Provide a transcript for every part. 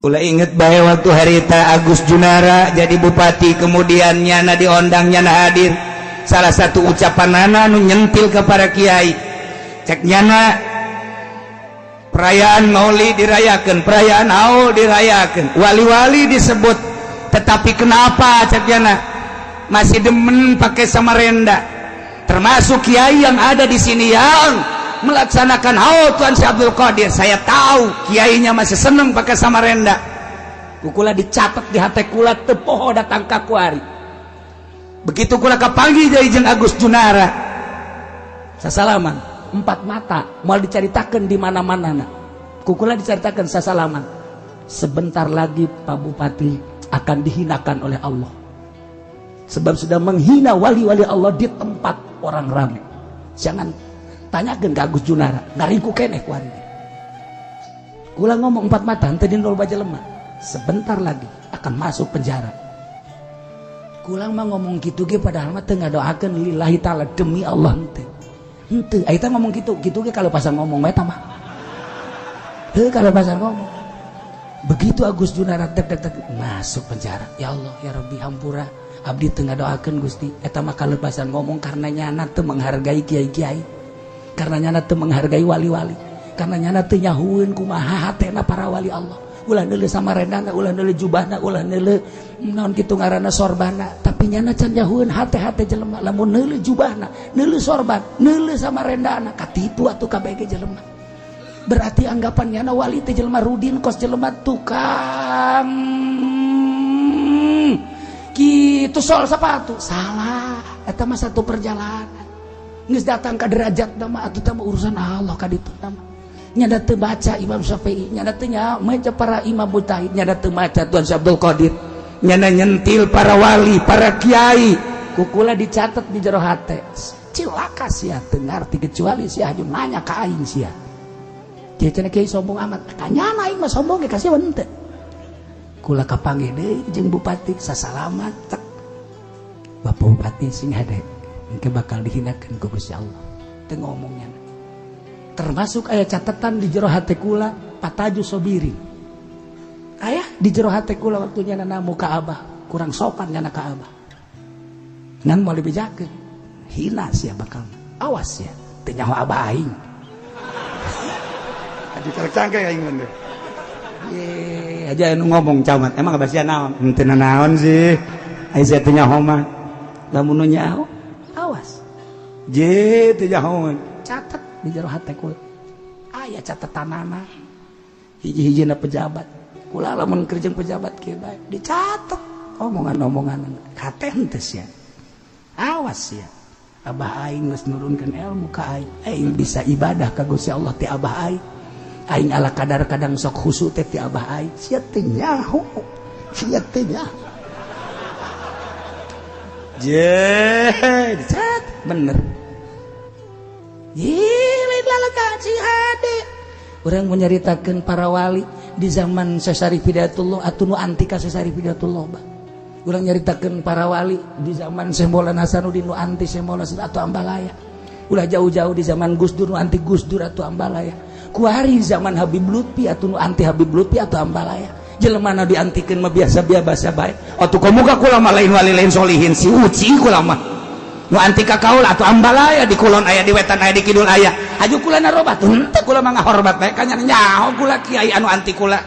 Kula inget bae waktu harita Agus Junara jadi bupati, kemudian nyana diondang, nyana hadir. Salah satu ucapan nana nu nyentil ke para kiai, cek nyana, perayaan Maulid dirayakan, perayaan haul dirayakan, wali-wali disebut, tetapi kenapa, cek nyana, masih demen pakai samarenda? Termasuk kiai yang ada di sini yang melaksanakan haul Tuan Syekh Abdul Qadir, saya tahu kiainya masih seneng pakai samarenda. Ku kula dicatat di hati kula, teu poho datang ka kuari. Begitu kula kapanggih deui jeung Agus Junara, sasalaman empat mata, mau diceritakan di mana-mana. Nah, ku kula diceritakan sasalaman, sebentar lagi Pak Bupati akan dihinakan oleh Allah sebab sudah menghina wali-wali Allah di tempat orang ramai. Jangan tanyakan ke Agus Junara, ngariku keneh kuari. Kula ngomong empat mata, henteu di baca lemah, sebentar lagi akan masuk penjara. Kula mah ngomong gitu ge padahal mah teu ngadoakeun lillahi taala, demi Allah henteu. Henteu, eta ngomong gitu gitu ge kalau pasang ngomong eta mah. Heuh, kalau pasang ngomong. Begitu Agus Junara tek tek tek masuk penjara. Ya Allah, ya Rabbi, hampura abdi teu ngadoakeun, Gusti. Eta mah kalepasan ngomong karena nyana teu menghargai kiai-kiai. Karena nyana teu menghargai wali-wali. Karena nyana teu nyahueun kumaha hatena para wali Allah. Ulah neuleuh samarendana, ulah neuleuh jubahna, ulah neuleuh naon kitu ngaranna sorbana, tapi nyana can nyahueun hate-hate jelema. Lamun neuleuh jubahna, neuleuh sorban, neuleuh samarendana, katipu atuh kabeh jelema. Berarti anggapan nyana wali teh jelema rudin, kos jelema tukang kitu sol sepatu. Salah, eta mah satu perjalanan. Geus datang ka derajat mah atuh teh urusan Allah ka ditu mah. Nyada teu baca Imam Syafi'i, nyada teu maca para imam mujtahid, nyada teu maca Tuan Syekh Abdul Qadir, nyana nyentil para wali, para kiai. Ku kula dicatat di jero hate, cilaka sia teu ngarti kecuali sia haju nanya ka aing sia. Kieu cenah kiai sombong amat, kanyana aing mah sombong ge kasih henteu. Kula kapanggih deui jeung bupati, sasalaman tek. Bapak Bupati sing hade, engke bakal dihinakeun ku Gusti Allah. Teu ngomongnya. Termasuk aya catatan di jero hate kula, pataju sobirin. Aya di jero hate kula waktu nyana namu ka Abah, kurang sopan nyana ka Abah. Ngan moal dibejakeun. Hina sia bakal. Awas ya, teu nyaho Abah aing. Aduh, cangkeng aing mah. Ye, aja anu ngomong camat. Emang abah sia naon? Henteu naon sih. Ai sia teu nyaho mah. Lamun nu nyaho, awas. Je teu nyaho. Catat di jero hate kula. Aya catatanana. Hiji-hijina pejabat. Kula lamun keur jeung pejabat kieu bae dicatet omongan-omongan. Kate henteu sia. Awas sia. Abah aing geus nurunkeun ilmu ka aing. Aing bisa ibadah ka Gusti Allah ti abah aing. Aing ala kadar kadang sok khusyuk teh ti abah aing. Sia teu nyaho. Sia teu nyaho. Je, dicatat bener. Ye, lain lalaka si hade. Urang menyeritakan para wali di zaman Syekh Hidayatullah atau nu anti ka Syekh Hidayatullah bah. Urang nyaritakeun para wali di zaman Syekh Maulana Hasanuddin nu anti Syekh Maulana atau Ambalaya. Ulah jauh-jauh, di zaman Gus Dur nu anti Gus Dur atau Ambalaya. Kuari zaman Habib Lutfi atau nu anti Habib Lutfi atau Ambalaya. Jelema nu diantikeun mah biasa biasa bae. Atuh komo ka kula mah lain wali, lain solihin, si uci kula mah. Nu anti ka kaula atau Ambalaya, di kulon aya, di wetan aya, di kidul aya. Haju kula narobat henteu, kula mah ngahormat bae ka nyana. Nyaho kula kiai anu anti kula,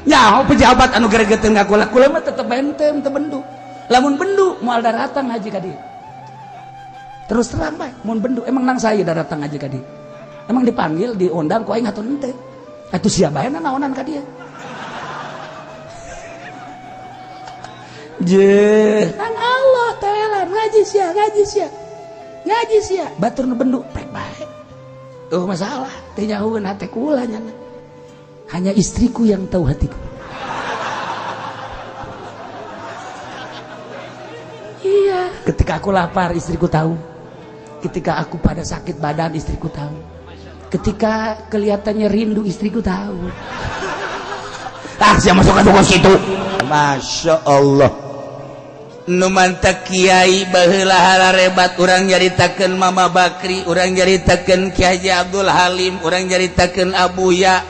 nyaho pejabat anu geregeteun ka kula. Kula mah tetep benten, teu bendu. Lamun bendu moal daratang haji ka dieu, terus terang bae. Mun bendu emang nang saya daratang haji ka dieu? Emang dipanggil, diundang ku aing atuh henteu? Atuh sia bae naonan ka dieu. Je nang Allah telan ngaji sia, ngaji sia, ngaji sia. Batur nu bendu pek bae tuh masalah teu nyahueun hate kula nyana. Hanya istriku yang tahu hatiku. Iya, ketika aku lapar istriku tahu, ketika aku pada sakit badan istriku tahu, ketika kelihatannya rindu istriku tahu. Ah, siapa masuk ke situ? Masya Allah. Nu mantak kiai baheula hararebat, urang nyaritakeun Mama Bakri, urang nyaritakeun Ki Haji Abdul Halim, urang nyaritakeun Abuya.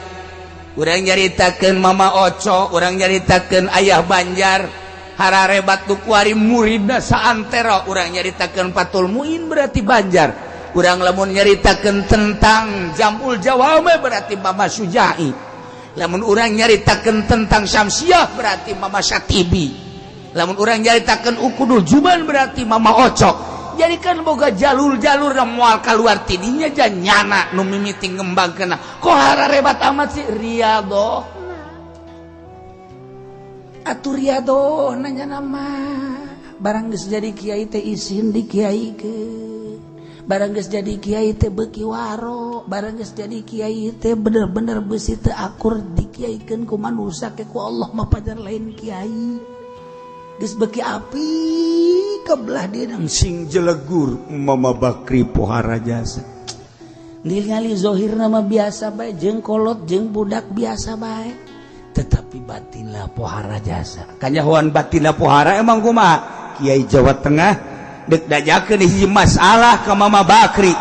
Urang nyaritakeun Mama Oco, urang nyaritakeun Ayah Banjar, hararebat nu kuari muridna saantero, urang nyaritakeun Fathul Muin berarti Banjar. Urang lamun nyaritakeun tentang Jamul Jawame berarti Mama Sujai. Lamun urang nyaritakeun tentang Syamsiah berarti Mama Syatibi. Lamun urang nyaritakeun Ukudul Juban berarti Mama Oco. Jadi kan boga jalur-jalur dan mual keluar tidinya janyana nu mimiti ngembangkeun. Kok hararebat amat sih riyadhoh. Atuh riyadhoh nanya nama barang geus jadi kiai teh isin dikiaikeun. Barang geus jadi kiai teh beuki waro, barang geus jadi kiai teh bener-bener beusi teu akur dikiaikeun ku manusia ke ku Allah mah pajar lain kiai. Geus beuki api kebelah dia sing jelegur Mama Bakri pohara jasa. Ningali zohir nama biasa bae jeung kolot jeung budak biasa bae, tetapi batinlah pohara jasa. Kanyahoan batinlah pohara emang kumaha? Kiai Jawa Tengah dek dajakeun hiji masalah ka Mama Bakri.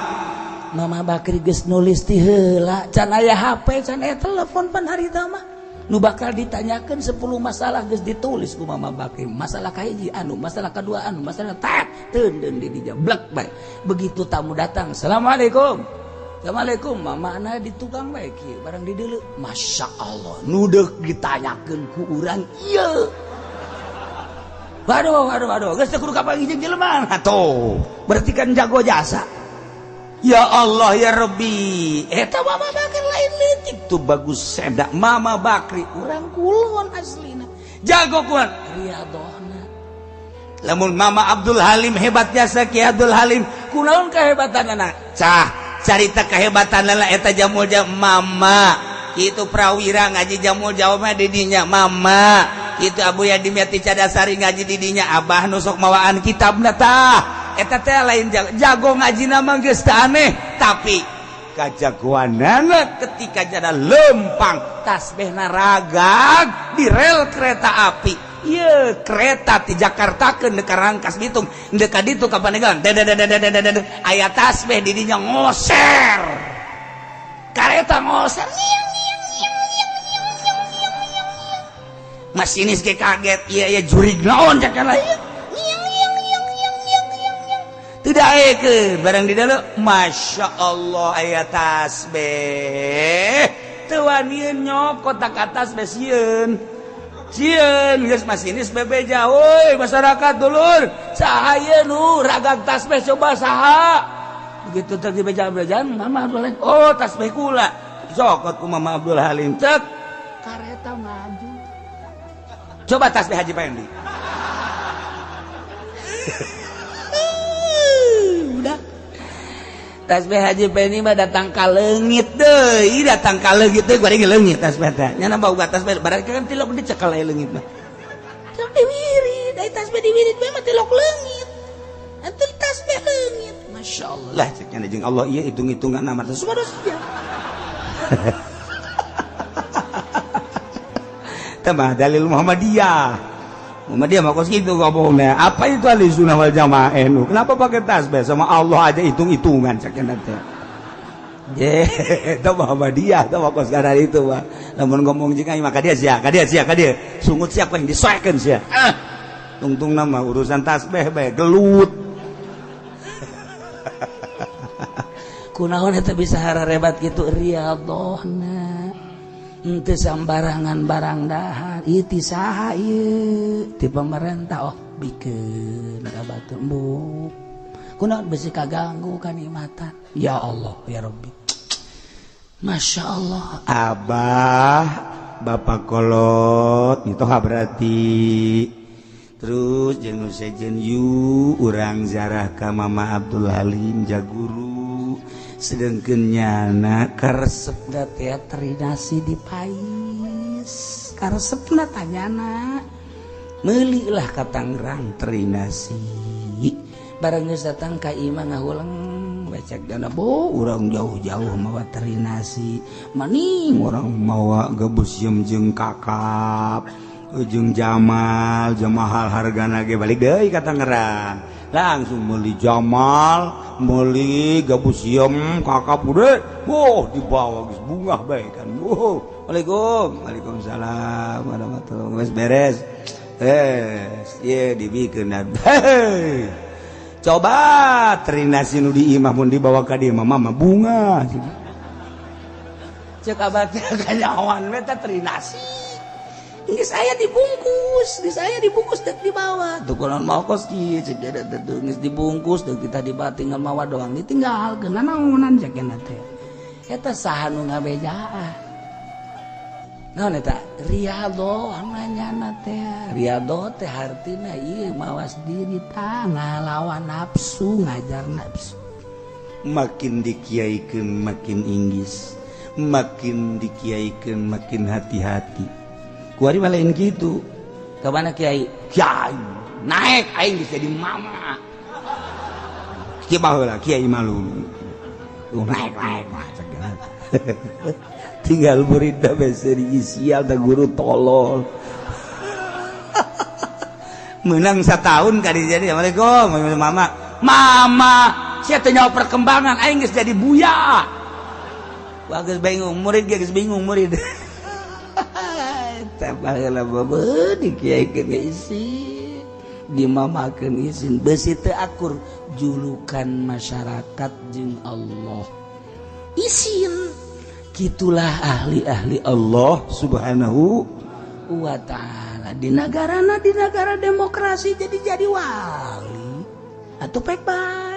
Mama Bakri geus nulis ti heula, can aya HP, can aya telepon pan harita mah. Nu bakal ditanyakan 10 masalah geus ditulis ku Mama Bakri. Masalah kahiji anu, masalah kedua anu, masalah tak teundeun di dinya blek bae. Begitu tamu datang, "Assalamualaikum." "Assalamualaikum." Mama ana di tukang bae kieu, barang di deuleu. Masya Allah, nu deuk ditanyakeun ku urang ieu. Waduh, waduh, waduh, geus teu kudu kapanggih jeung jelema. Atuh, berarti kan jago jasa. Ya Allah ya Rabbi, eta Mama Bakri lain leutik tuh bagus sedak Mama Bakri urang kulon aslina jago kuat riyadhohna. Lamun Mama Abdul Halim hebat jasa Ki Abdul Halim kunaon kehebatanana cah carita kehebatanana eta jamul jam Mama kitu Prawira ngaji jamul jawabna di dinya Mama kitu Abu Yadimyati Cadasari ngaji di dinya Abah nu sok mawaan kitabna tah eta teh lain jago ngaji nama geus teu aneh tapi kajagoanana ketika jada lempang tasbehna ragag di rel kereta api ieu kereta ti Jakarta ke Rangkas Bitung deuk ka ditu ka Pandeglang aya tasbeh di dinya ngoser kareta ngoser masinis ge kaget ieu ieu jurig naon cek lain tidak eke barang di dalam Masya Allah aya tasbih teu wanieun nyokot ka tasbih sieun sieun geus masinis bebeja euy masyarakat dulur saha ieu nu ragag tasbih coba saha begitu teh dibeja-bejaan Mama Abdul Halim oh tasbih kula cokot ku Mama Abdul Halim cek kareta maju coba tasbih Haji Pendi. Tasbih Haji Pendi mah datang ka leungit deui, datang ka leungit deui bari leungit tasbih teh. Nya nambah uga tasbih barang kan tilok dicekal aya leungit mah. Tilok diwirid, ai tasbih diwirid mah tilok leungit. Atuh tasbih leungit. Masyaallah. Lah cek nya jeung Allah ieu hitung-hitungan amat subhanallah. Tambah dalil Muhammadiyah. Muhammadiyah mah kos kitu ngomongna. Apa itu ahli sunnah wal jamaah nu? Kenapa pakai tasbih sama Allah aja hitung-hitungan cek nya teh. Ye, itu Muhammadiyah teh mah kos gara itu mah. Lamun ngomong jeung aing mah ka dia sia, ka dia sia, ka dia. Sungut siapa yang disoekeun sia. Ah. Tungtungna mah urusan tasbih bae gelut. Kunaon eta bisa hararebat kitu riyadhohna. Henteu sambarangan barang dahar ieu ti saha ieu ti pemerintah oh bikeun ka batur embung kunaon besi kaganggu kanikmatan ya Allah ya Rabbi Masya Allah Abah bapak kolot itu berarti terus jeung sejen yu urang zarah ka Mama Abdul Halim jaguru sedangkan nyana karesepna teh terinasi di pais karesepna tanyana meulilah ka Tangerang terinasi barang geus datang ka imah ngahuleng becek dana bo urang jauh-jauh mawa terinasi maning urang mawa gebus jeung kakap Ujung Jamal, Jamal hargana ge balik deui ka Tangerang. Langsung meuli Jamal, meuli gabus siem, kakap udah, wah, dibawa geus bungah bae kan. Wuh, Waalaikum, waalaikumsalam warahmatullahi. Geus beres. Eh, ye dibikeun. Hei. Coba terinasi nu di imah mun dibawa ka dieu mah, mama bunga. Cek abah teh kanyawan we teh terinasi. Geus aya dibungkus, geus aya dibungkus dek dibawa. Tuh kunaon mau kos kieu cek dia teh geus dibungkus dek kita dibawa, tinggal mawa doang, ditinggal keuna naonan cek dia teh. Eta saha nu ngabejaan? Naon eta? Riyadho nanyana teh. Riyadho teh hartina ieu mawas diri tah, ngalawan nafsu, ngajar nafsu. Makin dikiaikeun makin inggis, makin dikiaikeun makin hati-hati. Kuari mah lain kitu. Ka mana kiai? Kiai naik aing geus jadi mama. Kieu baheula kiai malu. Naik naik mah cek. Tinggal murid beseri sial da guru tolol. Menang setahun kali jadi, "Assalamualaikum mama." Mama, sia teh nyawa perkembangan aing geus jadi buya. Wah, geus bingung murid, geus bingung murid. Eta baheula babe dikiaikeun isin, dimamakeun isin, beusi teu akur julukan masyarakat jeung Allah. Isin. Gitulah ahli-ahli Allah Subhanahu wa ta'ala di negarana, di negara demokrasi jadi wali atau pek bae.